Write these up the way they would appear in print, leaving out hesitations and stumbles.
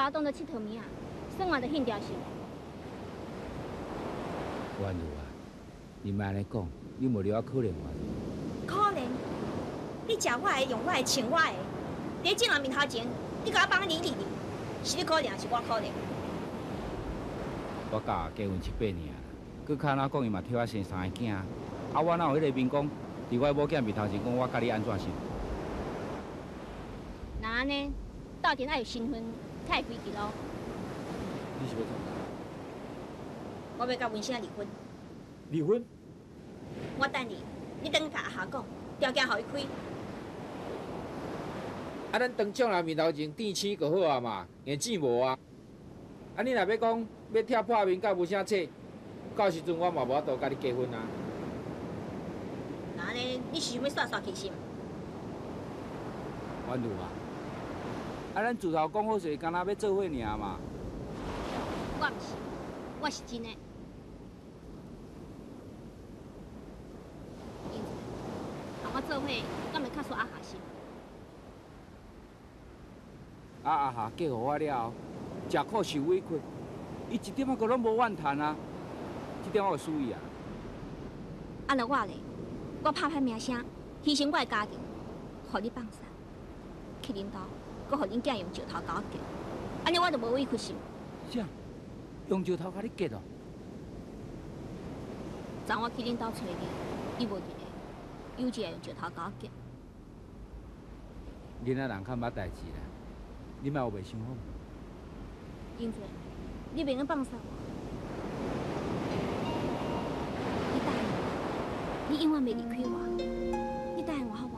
共我當做𨑨迌物仔，耍完就興掉是。婉如啊，你莫按呢講，你無留我可憐我。可憐？你食我的，用我的，穿我的，佇眾人面頭前，你共我放離離離，是你可憐，還是我可憐？我佮結婚七八年啊，閣較按怎講，伊嘛替我生三个囝。啊，我哪有彼个面講，佇我某囝面頭前講我佮你按怎想？若按呢，鬥陣愛有身份，才會規矩咯。你是欲創啥？我欲佮文生離婚。離婚？我等你，你轉去共阿霞講，條件予伊開。啊，咱當眾人面頭前甜生就好啊嘛，硬錢無啊。啊，你若欲講欲拆破面佮文生切，到時陣我嘛無法度佮你結婚啊。若按呢，你是想欲煞煞去是毋？婉如啊，啊，咱自頭講好勢，敢若欲做伙爾嘛。我毋是，我是真的。英子，共我做伙，敢會較煞阿霞心？啊，阿霞嫁予我了後，食苦受委屈，伊一點仔閣攏無怨嘆啊，這點我會輸伊啊。啊，若我咧，我拍歹名聲，犧牲我的家庭，予你放殺，去恁兜，閣予恁囝用石頭共我結，按呢我就無委屈是毋？啥？用石頭共你結哦？昨我去恁兜揣你，你無佇咧，有一個用石頭共我結。囡仔人較毋捌代誌啦，你莫烏白想好。英子，你袂用放殺我，你答應我，你永遠袂離開我，你答應我好無？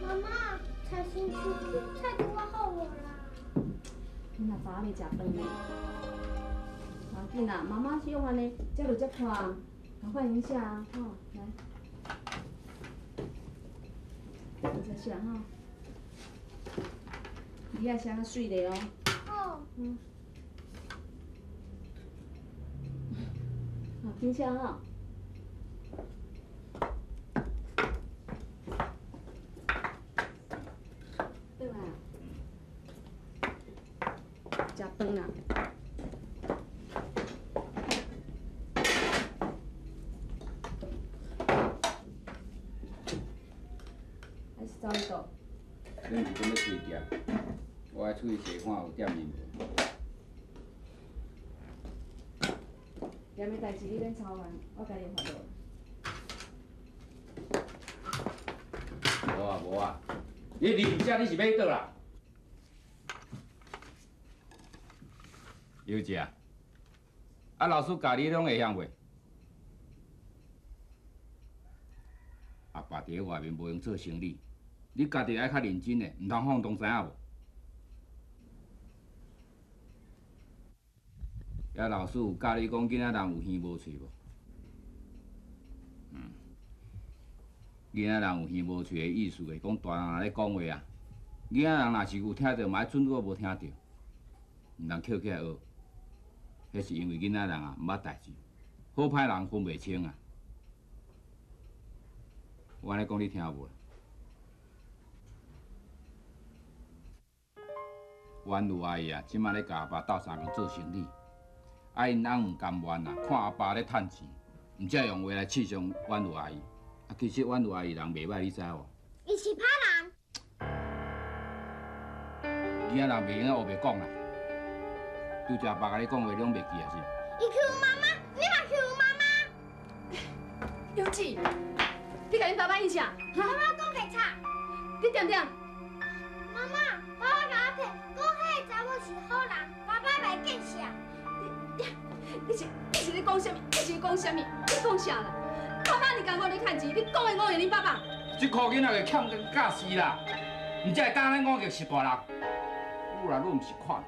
媽媽，菜先出去，菜給我好無啦？你若早未食飯呢？無要緊啦，媽媽是用按呢，遮就遮看，趕快一下啊，吼，來，你食啥吼？你愛寫較媠咧哦。好。嗯。好，緊寫吼。對啦。食飯啦。還是走去倒？恁是踮咧吹剑，我愛出去踅看有店面無。盐的代誌你免操煩，我家己會發落。無啊無啊，你離遮你是欲去佗啦？尤姐啊，啊老師教你攏會曉袂？阿爸佇咧外面無閒做生理，你家己愛較認真的，毋通放蕩，知影無？遐老師有教你講囡仔人有耳無喙無？嗯，囡仔人有耳無喙的意思是講大人若咧講話啊，囡仔人若是有聽著，嘛愛準做無聽著，毋通抾起來學。彼是因為囡仔人啊毋捌代誌，好歹人分袂清啊。我按呢講你聽無？婉如阿姨啊，這擺咧共阿爸鬥相共做生理，啊𪜶翁毋甘願啊，看阿爸咧趁錢，毋才用話來刺傷婉如阿姨。啊，其實婉如阿姨人袂䆀，你知無？伊是歹人。囡仔人袂用烏白講啦。拄才阿爸共你講話，你攏袂記啊是？伊欺負媽媽，你嘛欺負媽媽。尤子，你共恁爸爸應啥？媽媽講白賊。你點點？媽媽，爸爸共我騙，講彼个查某是好人，爸爸袂見笑。你是咧講啥物？你是咧講啥物？你講啥啦？爸爸，你共我咧趁錢，你講的我會恁爸爸？這箍囡仔就欠人教死啦，毋才會教咱五個是大人，愈來愈毋是款。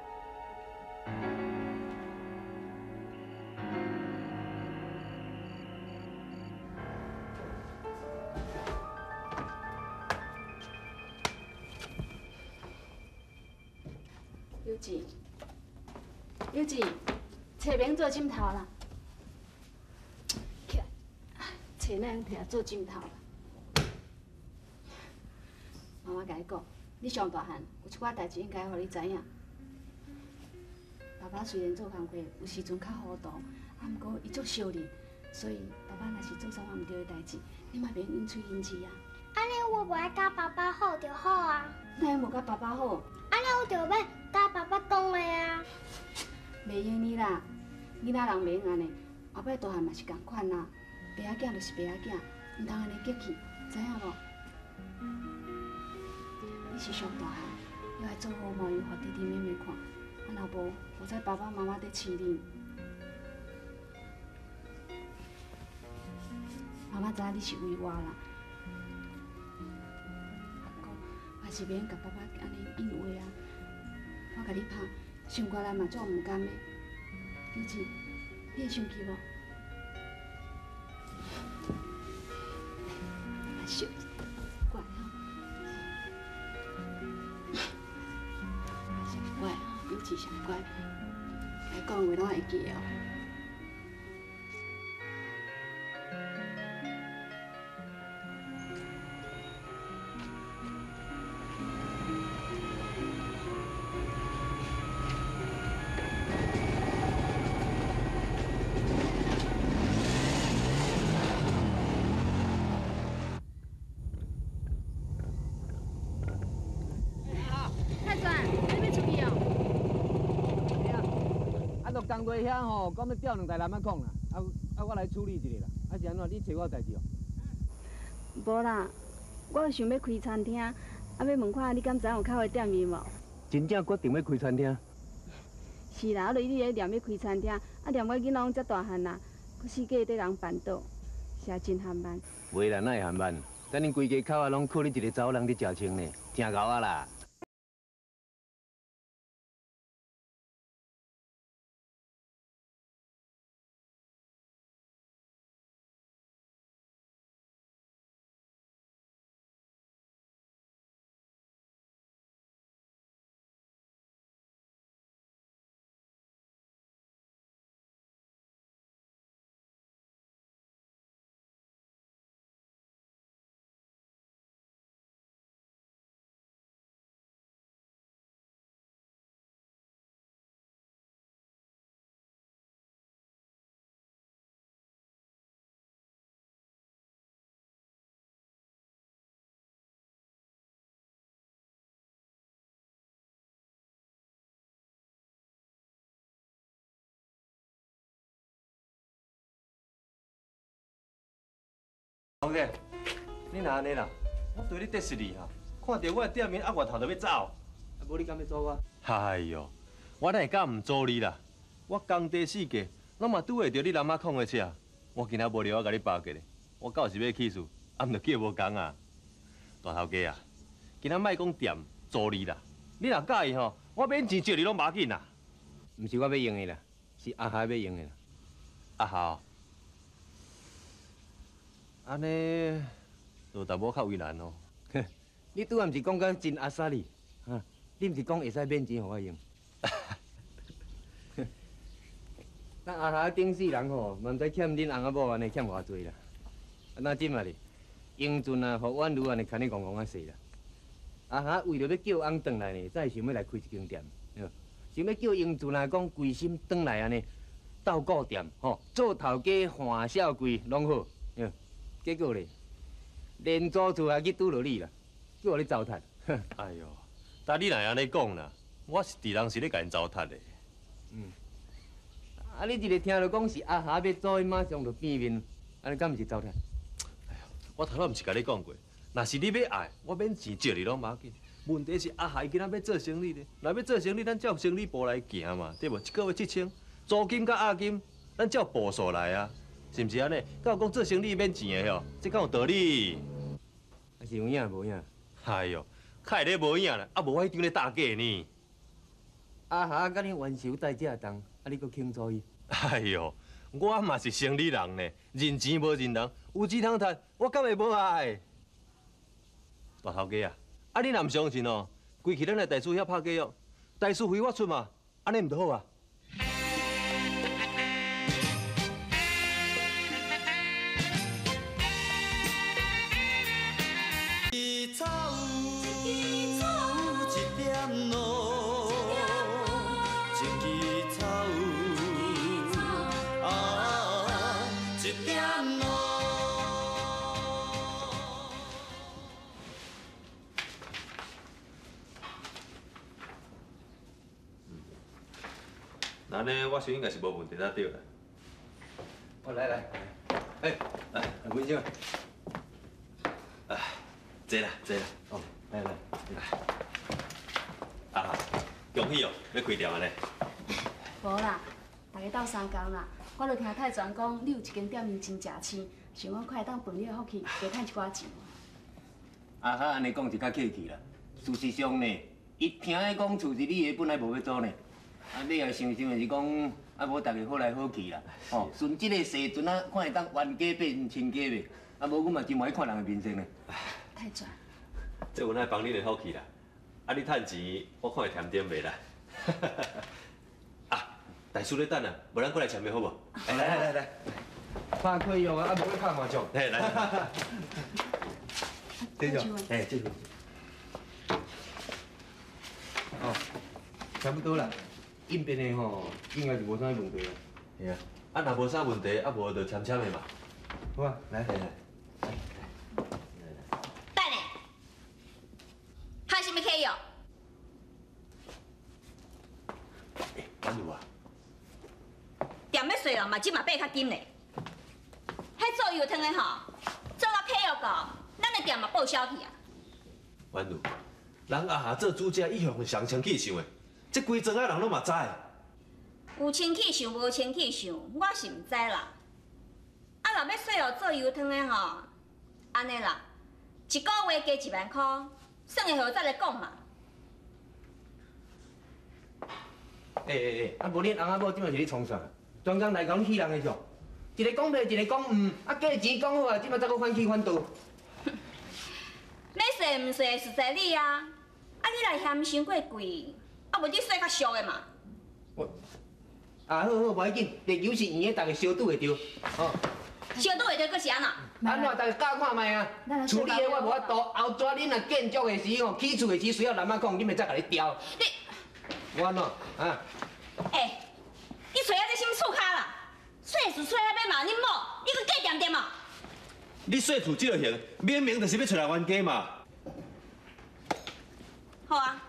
尤子，尤子，册免做枕头啦，起来，册咱用摕来做枕头啦。妈妈妈共你讲，你上大汉，有一寡代志应该予你知影。爸爸虽然做工课有时阵较糊涂，啊，毋过伊足惜你，所以爸爸若是做啥物毋对的代志，你嘛袂用忍喙忍舌啊。按呢我无爱佮爸爸好就好啊。哪会无佮爸爸好？按呢我就欲佮爸爸讲话啊。袂用呢啦，囡仔人袂用按呢，后摆大汉嘛是仝款啊，爸仔囝就是爸仔囝，毋通按呢激气，知影无？你是上大汉，要爱做好模样，予弟弟妹妹看。啊，若无，无知爸爸妈妈伫饲你。妈妈知影你是为我啦，啊，不过嘛是袂用共爸爸按呢应话啊。我共你拍，心肝内嘛足毋甘的。有志，你会生气无？来笑，乖吼，上乖，有志上乖，来讲话拢会记得哦。工地遐吼，讲欲吊两台南仔孔啦，啊，我来处理一下啦。啊是按怎？你揣我有代志哦？无啦，我想欲开餐厅，啊，欲问看你敢知影有较好的店面无？真正决定欲开餐厅？是啦，啊，就你咧念欲开餐厅，啊，念我囡仔拢遮大汉啦，阁四界伫人绊倒，实在真含慢。袂啦，哪会含慢？等恁规家口仔拢靠你一个查某人伫食穿呢，真𠢕啊啦！头家，你若按呢啦，我对你得失你哈，看著我的店面鸭月头就欲走。啊，无你敢欲阻我？哎哟，我哪会敢毋阻你啦？我工地四界，拢嘛拄会著你南仔孔的车。我今仔无聊，我共你巴结咧。我到是欲起事，啊，毋著叫无工啊。大头家啊，今仔莫讲店租你啦，你若佮意吼，我免钱借你拢无要紧啦。毋是我欲用的啦，是阿霞欲用的啦。阿霞。按呢，就淡薄较为难哦。你拄仔毋是讲甲真阿莎哩？哈，你毋是讲会使免钱予我用？咱阿霞顶世人吼，嘛毋知欠恁翁仔某按呢欠偌济啦。啊，那这嘛咧，英俊啊，予婉如按呢牵你戆戆仔势啦。阿霞为著欲叫翁转来呢，才会想欲来开一间店，对无？想欲叫英俊啊，讲规心转来按呢，斗顾店吼，做头家换小柜拢好，对。结果咧，连租厝还去拄著你啦，叫予你糟蹋。哎哟，但你若按呢讲啦，我是伫人是咧共𪜶糟蹋的。嗯。啊，你一个听著讲是阿霞欲租，伊马上就变面，按呢敢毋是糟蹋？哎哟，我头拄毋是共你讲过，若是你欲爱，我免钱借你拢无要紧。问题是阿霞伊今仔欲做生意咧，若欲做生意，咱照生理步来行嘛，对无？一个月7000，租金佮押金，咱照步数来啊。是毋是按呢？敢有讲做生意免钱的吼？这敢有道理？啊是有影无影？哎哟，较会咧无影啦，啊无我彼张咧打假呢。阿霞佮你冤仇债这重，啊你阁肯租伊？哎哟，我嘛是生意人呢，认钱无认人，有钱通趁，我敢会无爱？大头家啊，啊你若毋相信哦，规气咱来大师遐拍契约，大师费我出嘛，按呢毋就好啊？一支那按呢，我想应该是无问题才对啦。哦，来来，哎，来，文生。啊，坐啦，坐啦。哦，来来来。啊，恭喜哦，欲开店啊呢？无啦，大家斗相共啦。我就听泰全讲，你有一间店面真食市，想讲看会当分你的福气，加趁一寡钱。阿哈按呢讲是较客气啦，事实上呢，伊听讲厝是你的，本来无欲租呢。啊，尾仔想想就是讲，啊无大家好来好去啦。哦，顺这个势阵啊，看会当冤家变亲家袂？啊，无阮嘛真无爱看人的面色呢。泰全，这阮爱帮恁的福气啦。啊，你趁钱，我看会添点袂啦。啊，大师咧等啊，无咱过来签约好无？来来来来，拍开约啊，啊无欲拍麻将。嘿，来。这种，哎，这种。哦，差不多啦，应变的吼，应该是无啥问题啦。是啊，啊若无啥问题，啊无就签签的嘛。好啊，来来来。等下，还是欲契约？欸，婉如啊，店欲细人嘛，这嘛爬较紧咧。彼做油汤的吼，做到契约到，咱的店嘛报销去啊。婉如，人阿霞做主家一向是上清气想的，这规庄仔人拢嘛知。有清气想无清气想，我是毋知啦。啊，若欲细路做油汤的吼，按呢啦，一个月加1万箍，算会好再来讲嘛。欸，啊无恁翁仔某这马是咧创啥？专工来讲起人的相，一个讲袂，一个讲毋，啊价钱讲好啊，这马才阁反起反倒。欲踅毋踅实在你啊，啊你若嫌伤过贵，啊无你踅较俗的嘛。我，啊好好，无要紧，绿油是圆的，大家相拄会著，吼。相拄会著，阁是按怎？按怎？大家教看觅啊。处理的我无法度，后纸恁若建筑的时吼，起厝的时需要男仔讲，恁会再共你调。你，我按怎？啊？欸，你揣啊这啥物厝跤啦？细厝揣啊欲骂恁某，你阁计恬恬啊？你细厝这个型，明明就是欲揣人冤家嘛。好啊，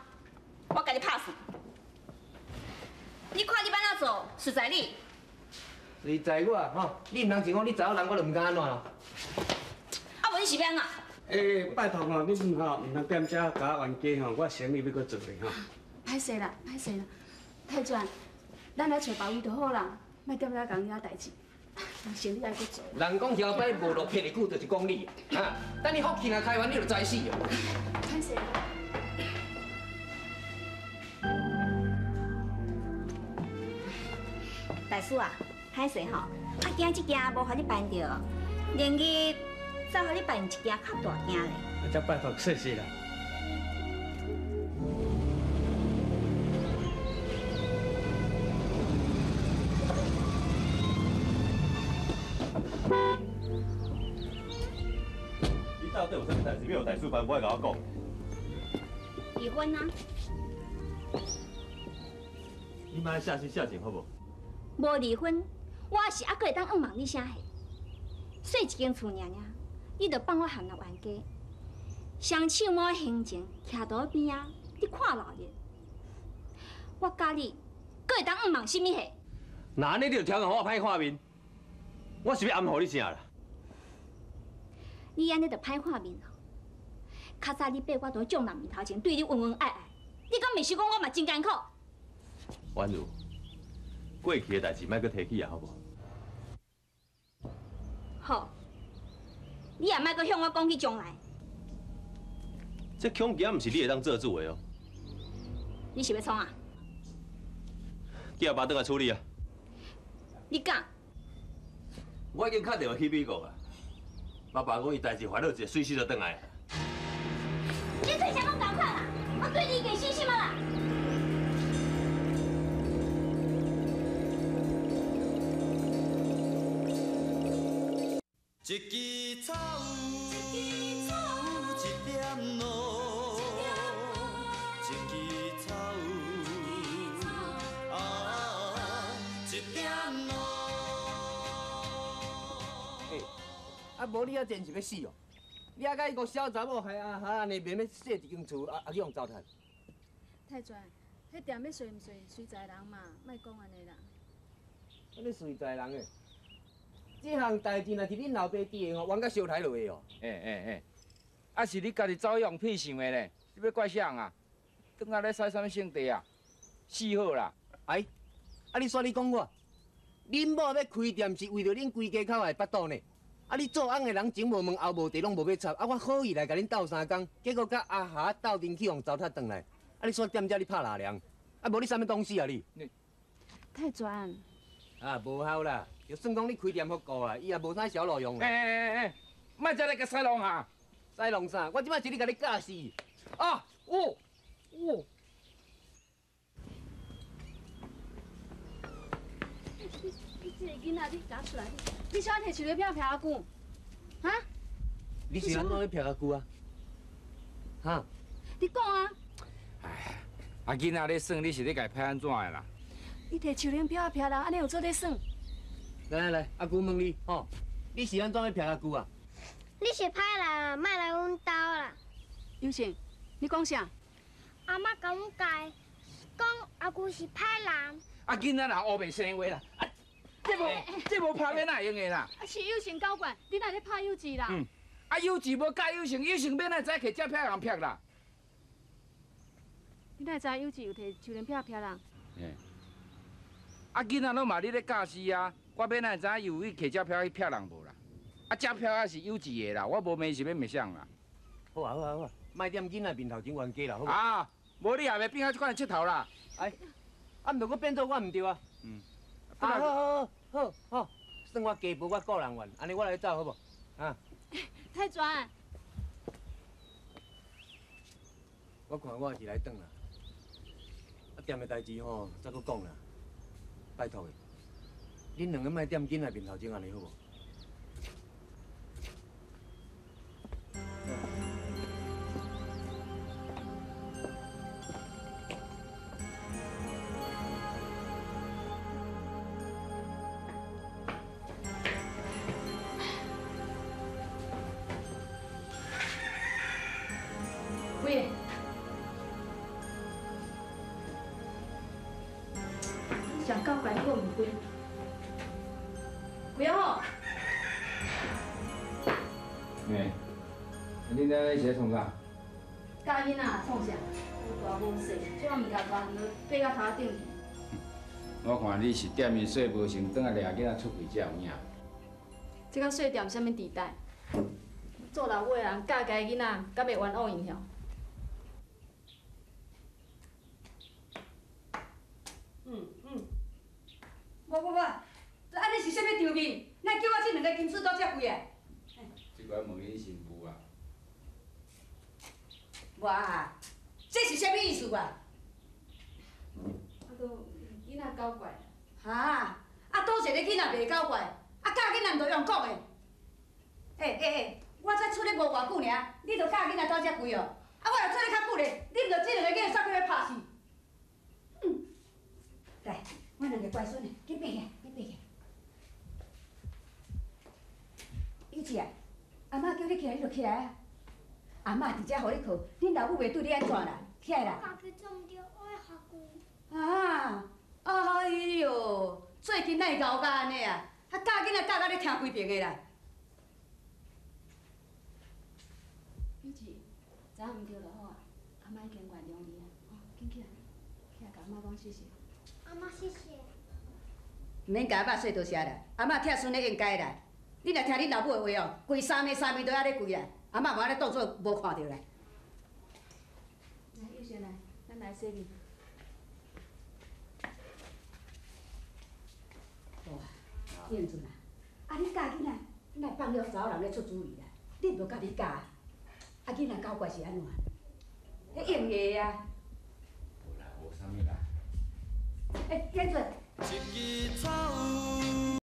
我共你拍算。你看你欲按怎做，实在你。实在我吼，你毋通是讲你查某人，我就毋敢按怎咯。啊，无你是欲按怎？欸，拜托吼，你毋吼，毋通踮遮共我冤家吼，我生意欲阁做咧吼。歹势啦，歹势啦，泰全，咱来揣别位就好啦，莫踮遮共遐代志。生意爱阁做。人讲摇摆无落魄的久，就是讲你啊！等你福气若开完，你就知死哦。歹势啦。大师啊，歹势吼，啊今这件无予你办著，明日再予你办一件较大件咧。啊，这拜托谢谢啦。你到底有啥物代志欲予大师办，无爱共我讲？离婚啊！你莫下心下情好无？无离婚，我是犹阁会当向望你啥货？细一间厝尔尔，你就放我陷入冤家，双手摸行情，徛桌边仔，你看闹热。我佮你，阁会当向望啥物货？那按呢你就调侃我歹看面，我是欲暗予你啥啦？你按呢就歹看面咯。较早你爬我伫众人面头前对你恩恩爱爱，你敢袂想讲我嘛真艰苦？婉如，过去的代志莫阁提起啊，好无？好，你也莫阁向我讲起将来。这恐惊毋是你会当做主的哦。你是欲创啊？叫阿爸转来处理啊！你敢？我已经敲电话去美国啊，爸爸讲伊代志烦恼一下，随时就转来。你对啥讲仝款啦？我对你已经死心啊啦！一支草，一点露，一支草，啊，一点露。欸，啊无你遐真是欲死哦！你啊，佮伊个小查某害阿哈按呢，免欲踅一间厝，啊啊去予糟蹋。泰全，彼店欲衰毋衰，随在人嘛，莫讲按呢啦。啥物随在人的？这项代志若是恁老爸伫的吼，冤甲烧台落去哦。欸欸欸，啊是你家己走去用屁想的咧，你欲怪啥人啊？转来咧使啥物圣地啊？死好啦！哎，啊你煞咧讲我，恁某欲开店是为著恁规家口的腹肚呢？啊你做翁的人前无问后无提，拢无欲插。啊我好意来共恁斗相共，结果佮阿霞斗阵去予糟蹋转来。啊你煞踮遮咧拍拉凉，啊无你啥物东西啊你？泰全。啊无效啦，就算讲你开店予顾啊，伊也无啥小路用啦。欸欸欸欸，莫再来共使弄啊！使弄啥？我这摆是咧共你教示。啊！哦哦。你这个囡仔，你夹出来！你想摕树叶片徛较久？哈？你是按怎咧徛较久啊？哈？你讲啊！哎，啊囡仔咧耍，你是咧共伊拍按怎的啦？你摕树林票徛人，按呢有做咧耍？来来来，阿姑问你吼，你是按怎咧徛较久啊？你是歹人，莫来阮兜啦！尤成，你讲啥？阿嬷共阮教，讲阿舅是歹人。啊，囡仔若乌白生话啦，啊，这无拍欲哪会用的啦？啊，是尤成搞怪，你哪咧拍幼稚啦？嗯，啊，幼稚无教幼成，幼成欲哪会知摕这票人骗啦？你哪会知幼稚有摕树林票骗人？欸，啊，囡仔拢嘛你咧教示啊，我欲哪会知伊有去摕这票去骗人无啦？啊，这票仔是幼稚的啦，我无骂是欲骂谁啦？好啊好啊好啊，莫踮囡仔面头前冤家啦，好无？啊，无你也袂变啊这款的𨑨迌啦。哎，啊，毋著阁变做我毋对啊？嗯。啊，好好好好，算我家婆我个人怨，按呢我来走好无？啊。泰全。我看我也是来转啦。啊，店的代志吼，再阁讲啦。拜托的，恁两个莫踮囡仔面头前按呢好无？喂，上够悬，阁毋开，开啊吼！欸，恁咧是咧创啥？教囡仔创啥？无大无细，这款物件大汉都爬到头顶去。我看你是踮伊细无成，转来掠囡仔出气才有影。这佮细店啥物地带？做老母的人教家己囡仔，敢袂冤枉𪜶晓？无无无，按呢是啥物场面？哪叫我这两个金丝都遮贵啊？这个问恁新妇啊。无啊，这是啥物意思啊？啊，都囡仔搞怪。哈？啊，佗一个囡仔袂搞怪？啊，教囡仔毋著用讲的。欸欸欸，我才出咧无偌久尔，你就教囡仔倒遮贵哦？啊，我若出咧较久咧，你毋著这两个囡仔煞阁欲拍死？嗯，来。我两个乖孙，紧爬起来，紧爬起来。幼稚啊，阿嬷叫你起来，你就起来啊。阿嬷伫遮予你睏，恁老母袂对你按怎啦？起来啦！我家己做毋对，我爱罚跪。啊！哎哟，最近哪会敖甲按呢啊？啊，教囡仔教甲你听规爿的啦。幼稚，知影毋对就好啊，阿嬷已经原谅你啊，吼，紧起来，起来共阿嬷讲谢谢。阿嬷谢谢。毋免共阿嬷说多谢啦，阿嬷疼孙的应该啦。你若听恁老母的话哦，跪三暝三暝都犹咧跪啊，阿嬷嘛按呢当做无看著啦。来，幼贤来，咱来洗面。哇，燕子啊，啊你教囡仔，你若放了查某人咧出主意啦，你毋著家己教啊？啊囡仔搞怪是按怎？彼应的啊。无啦，无啥物啦。欸，燕子，